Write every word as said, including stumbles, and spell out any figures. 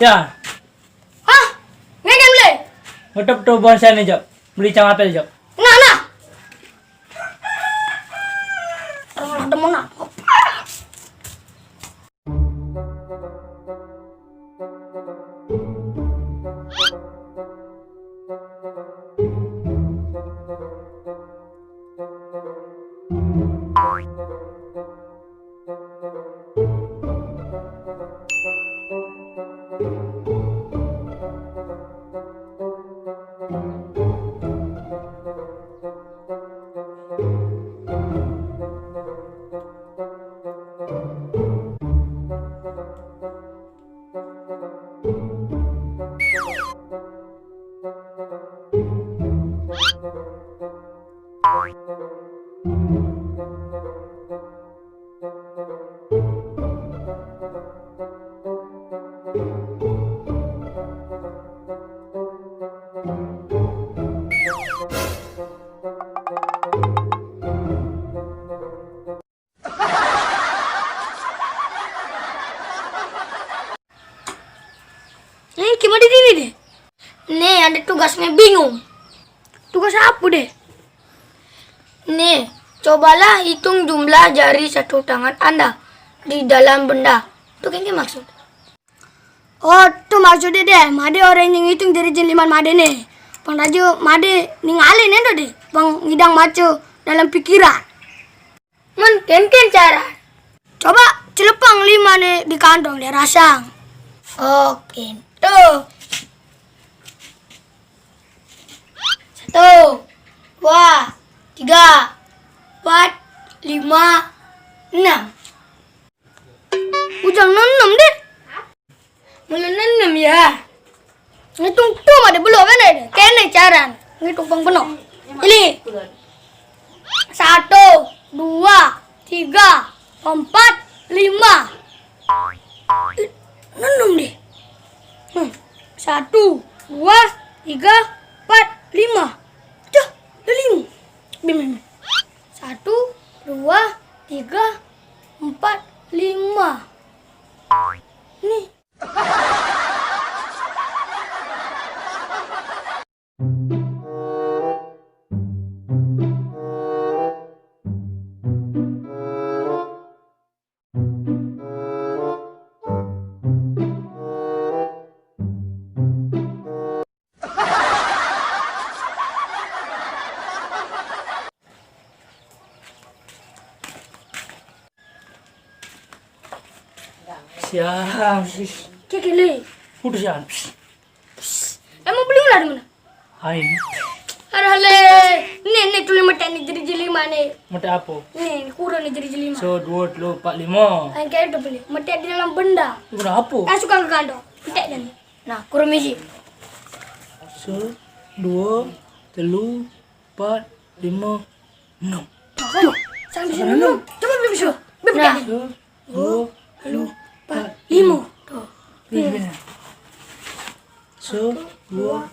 Ya. Hah? Ngene le? Ngetop to bonsai ne, Jok. Beli cang apel, Jok. Nah, nah. Orang ada mau nangkep. Nih, gimana ini deh? Nih, ada tugasnya bingung. Tugas apa deh? Nih, cobalah hitung jumlah jari satu tangan Anda di dalam benda. Itu kan maksud. Oh, tu maksudnya deh, made orang yang ngitung jari jenliman made nih. Pang raju made ningalin itu deh, pang ngidang maco dalam pikiran. Mun, kenken cara. Coba celepang lima nih di kantong, dia rasang. Oke, tuh. Satu, dua, tiga, empat, lima, enam. Ujang nenem deh. Mulu nenem ya. Ngitung tuh ada belum kan ada. Kene caran. Ngitung pang penuh. Ini. Satu, dua, tiga, empat, lima. Ih, nenem deh. Hmm. Satu, dua, tiga, empat, lima. Tuh, ada lima. Bim, bim, bim. Satu, dua, tiga, empat, lima. Nih. Ya, Kekele. Putus ya. Emang beli ular di mana? Hai. Aduh le. Nih, nih, tulis metek nih, jadi jeli mana? Metek apa? Nih, kurang nih, jadi jeli mana? So, dua, telu, empat, lima. Yang kayak itu beli. Metek di dalam benda. Udah apa? Kan suka ke kandang. Metek dan. Nah, kurang misi. So, dua, telu, empat, lima, enam. Tuh, sampai sini enam. Coba beli bisa. Beli metek. So, dua, telu, empat, Lima. Tuh. lima. So, dua,